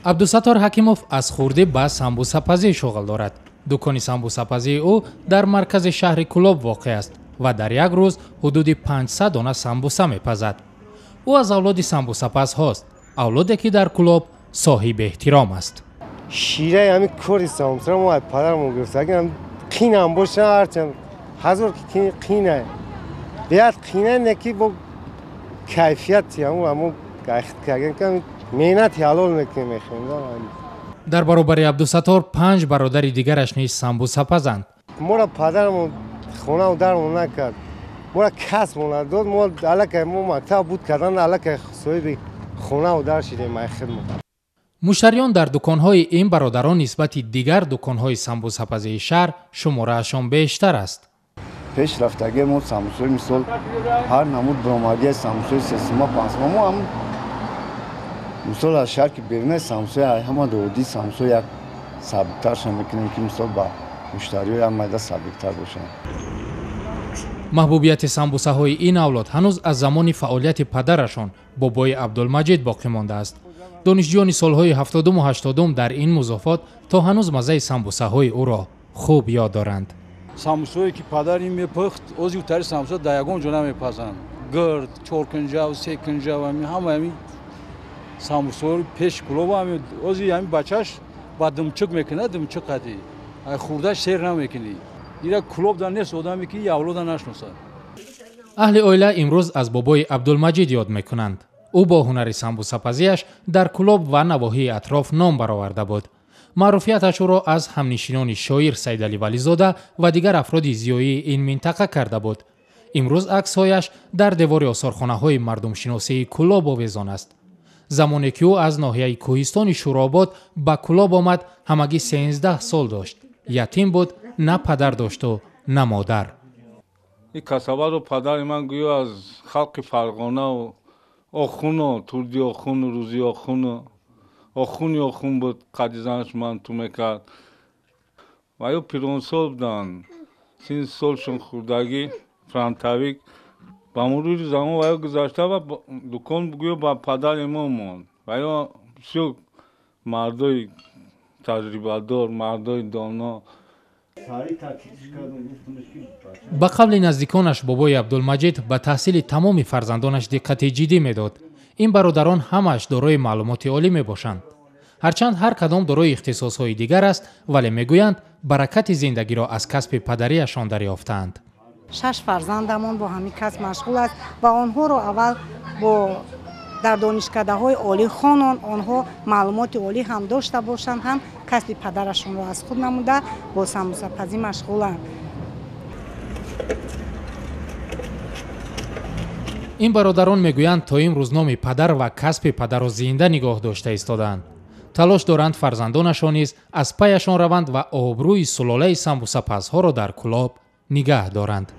Абдусаттор Ҳакимов аз хурдӣ ба самбусапазӣ шуғл дорад. Дукони самбусапазии ӯ дар маркази шаҳри Кӯлоб воқеъ аст ва дар як рӯз ҳудуди 500 дона самбуса мепазад. Ӯ аз авлоди самбусапазҳост, авлоде ки дар Кӯлоб соҳиби эҳтиром аст. Шираи ҳамин кори самбусаро мо аз падарамон гирифта. Агар қинам боша, ҳарчанд ҳазор ки қина, беҳад қина не, ки бо кайфияти ҳамун меҳнати ҳалол мекунем, мехӯрем. Дар баробари Абдусаттор 5 бародари дигараш низ самбусапазанд. Моро падарамон хонаву дармон накард, моро касб надод. Мо аллакай мо мактаб буд кардан, аллакай соҳиби хонаву дар шидем ай хидмат. Муштариён дар дуконҳои ин бародарон нисбати дигар дуконҳои самбусапазии шаҳр шумораашон бештар аст. Пеш рафтагии мо самбусаи, мисол, ҳар намуд баромадии самбусаи 3 сума, 5 сума, мо ҳам мисол аз шаҳр ки беруна самбусаи ҳама доодии самбуса як сабуктарша мекунем, ки мисол ба муштариҳо як майда сабуктар бошанд. Маҳбубияти самбусаҳои ин авлод ҳанӯз аз замони фаъолияти падарашон, бобои Абдулмаҷид, боқӣ мондааст. Донишҷӯёни солҳои 70-уму 80-ум дар ин музофот то ҳанӯз маззаи самбусаҳои ӯро хуб ёд доранд. Самбусое ки падари мепухт, ози тари самбуса дар ягон ҷо намепазанд. Гирд, чоркунҷав, секунҷав, ҳама ҳамин самбусаҳоро пеш Кӯлоб, ози ҳамин бачаш ба думчук мекунад, думчук қади хурдаш сер намекунӣ. Ира Кӯлоб дар нест одаме ки авлода нашносад. Аҳли оила имрӯз аз бобои Абдулмаҷид ёд мекунанд. Ӯ бо ҳунари самбусапазиаш дар Кӯлоб ва навоҳии атроф ном бароварда буд. Маъруфияташ ӯро аз ҳамнишинони шоир Саидалӣ Вализода ва дигар афроди зиёии ин минтақа карда буд. Имрӯз аксҳояш дар девори осорхонаҳои мардумшиносии Кӯлоб овезон аст. Замоне ки ӯ аз ноҳияи кӯҳистони Шӯробод ба Кӯлоб омад, ҳамагӣ 13 сол дошт. Ятим буд, на падар дошту на модар. Ин касабаро падари ман гӯё аз халқи Фарғонаву охуну Турди охуну Рӯзи охуну охуни охун буд, қади занаш манту мекард. Ва ё пиронсол буданд, син солшон хурдагӣ, фронтовик. Ба мурури замон ва ё гузашта ва дукон гӯё ба падари мо монд. Ва ё бисёр мардои таҷрибадор, мардои доно. Ба қавли наздиконаш, бобои Абдулмаҷид ба таҳсили тамоми фарзандонаш диққати ҷиддӣ медод. Ин бародарон ҳамааш дорои маълумоти олӣ мебошанд. Ҳарчанд ҳар кадом дорои ихтисосҳои дигар аст, вале мегӯянд, баракати зиндагиро аз касби падариашон дарёфтаанд. Шаш фарзандамон бо ҳамин касб машғул аст ва онҳоро аввал бо дар донишкадаҳои олӣ хонон, онҳо маълумоти олӣ ҳам дошта бошанд, ҳам касби падарашонро аз худ намуда бо самбусапазӣ машғуланд. Ин бародарон мегӯянд, то имрӯз номи падар ва касби падарро зинда нигоҳ дошта истодаанд. Талош доранд, фарзандонашон низ аз паяшон раванд ва обрӯи сулолаи самбусапазҳоро дар Кӯлоб нигаҳ доранд.